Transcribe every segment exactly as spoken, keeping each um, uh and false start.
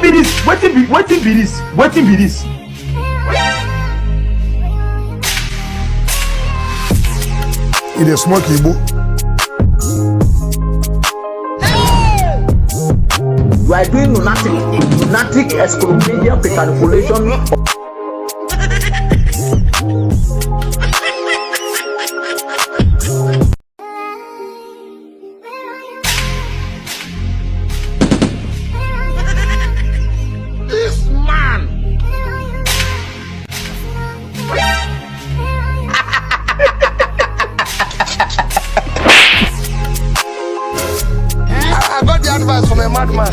Be this? Wetin be, wetin be this? Wetin be this? E dey smoke igbo. You are doing lunatic, lunatic exclusion, petrification. This man. I got the advice from a madman.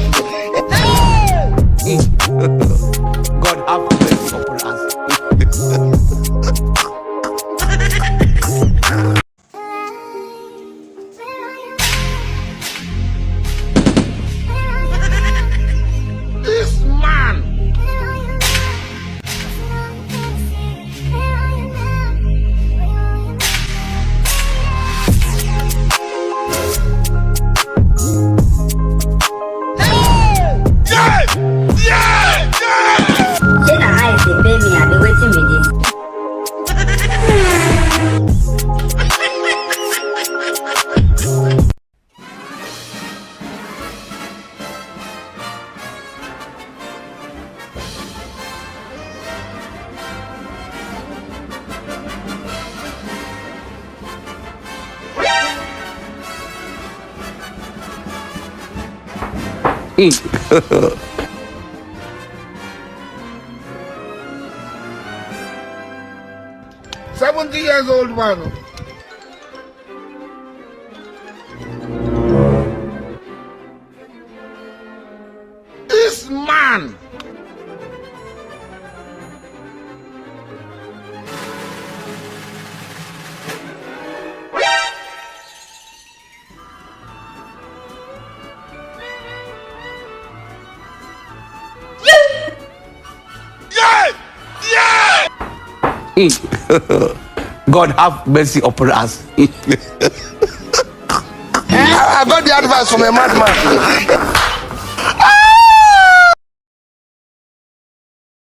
God have mercy upon us. This man. Yeah! Yeah! Yeah! Shey na eyes dey pain me, abi wetin be this? Seventy years old man. This man. Yeah! Yeah! God have mercy upon us. I, I got the advice from a madman.